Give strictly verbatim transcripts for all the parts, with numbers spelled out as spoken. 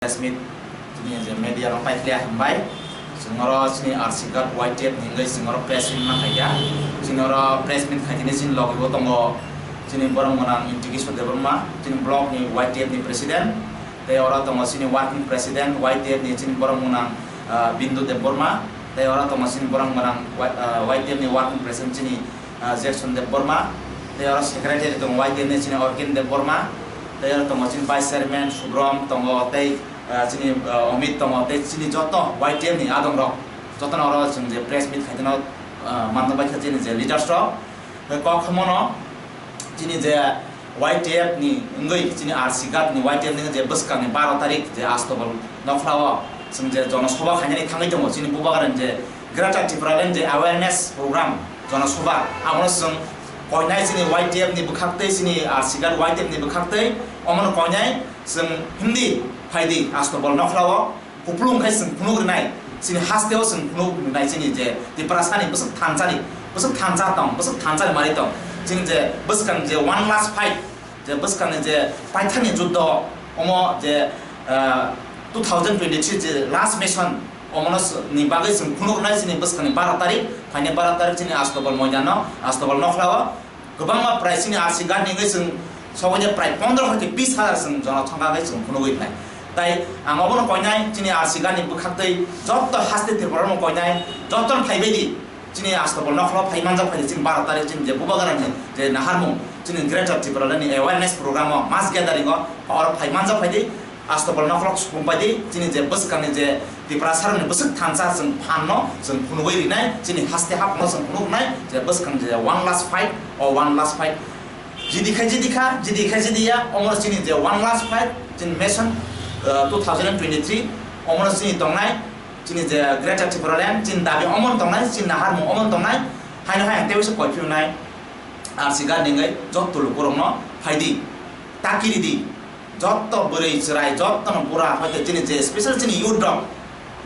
Press meet chini je media rok paikha hambai. Chwng oro chini R C Guard Y T F ni wngwi chwng oro press meet ma khaikha. Chini oro press meet khaikhe chini logi bo tongo chini borok mwnang Intikiswar Debbarma, chini block ni Y T F ni president. Tei oro tongo chini working president Y T F ni chini borok mwnang, ah, Bindu Debbarma. Tei oro tongo chini borok mwnang Y-, ah, Y T F ni working president chini, ah, Jackson Debbarma. Tei oro secretary tongo Y T F ni chini Orkin Debbarma. Tei oro tongo chini vice chairman Subrom tongo tei, ah, chini, ah, Omit tongo tei chini joto Y T F ni adong rok. Jotono oro chwng je press meet khaitino, ah, manna bai kha chini je leaders rok. Tei kok khamono chini je Y T F ni wngwi chini R C Guard ni Y T F ni je bwskang ni baro tarik je Astobol Nokhla o chwng je jono soba khainani thangwi tongo chini bubagrani je Greater Tipraland je awareness program jono soba abono chwng koinai chini Y T F ni bwkhaktwi chini R C Guard Y T F ni bwkhaktwi omono koinai chwng hindi phaidi Astobol Nokhla o. Kupulung khai chwng phunuk rwnai, chini hasteo chwng phunuk rwnai, chini je Tiprasani bwswk thansa ni, bwswk thansa tong, bwswk thansa ni mari tong, chini je bwskang je one last fight, je bwskang ni je paithakni juddo, omo je, ah, two thousand twenty-three je last mission, omono s-, ni bagwi chwng phunuk rwnai, chini bwskang ni baro tarik, phaini baro tarik chini Astobol moidano, Astobol Nokhla o. Kwbangma prai chini R C Guard ni wngwi chwng sobo je prai pondro hoi khe bis hajar chwng jono thangka khe chwng phunugwi phlai. Tai ang obono koinai chini R C Guard ni bwkhaktwi jotto haste Tripura no koinai jotto no phaibai di. Chini Astobol Nokhla phai manjak phai di chini baro tarik chini je bubagrani je naharmung chini Greater Tipraland ni awareness program o mass gathering o oro phai manjak phai di. Astobol Nokhla o sukung pai di, chini je bwskangni je Tiprasarokni bwswk thansa chwng phanno chwng phunugwi rinai, chini haste hapno chwng phunuknai, je bwskang je one last fight, o one last fight. Jidi kha, jidi kha, jidi kha, jidi ya, omor chini je one last fight, chini mission, uh, two thousand twenty-three, omor chini tongnai, chini je Greater Tipraland, chini dabi omor tongnai, chini naharmung omor tongnai, haino hai ang tei waisa koi phiyunai, R C Guard ni wngwi jotto lukurokno phai di, takiri di. Jotto bwrwi chwrai, jottono bura, hoite chini je special chini youth rok,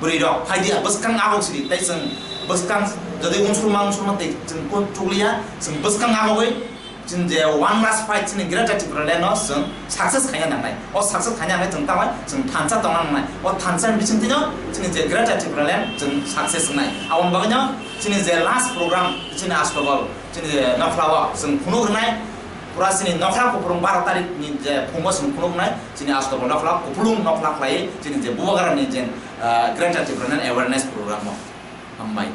bwrwi rok, phai di, bwskang agok sidi, tei chwng bwskang jodi unsurma, unsurma tei chwng kun chukliya, chwng bwskang agogwi chini je one last fight chini Greater Tipraland no chwng success khaina nangnai. O success khaina nangnai chwng tamo chwng thansa tongna nangnai. O thansa ni bisingtwi no chini je Greater Tipraland chwng success wngnai. Aboni bagwi no chini je last program chini Astobol chini Nokhla o chwng phunuk rwnai, pura chini Nokhla kupulung baro tarik ni je phungo chwng phunuk rwnai, chini Astobol Nokhla kupulung Nokhla khlai chini je Bubagra ni je, ah, Greater Tipraland Awareness Program o. Hambai.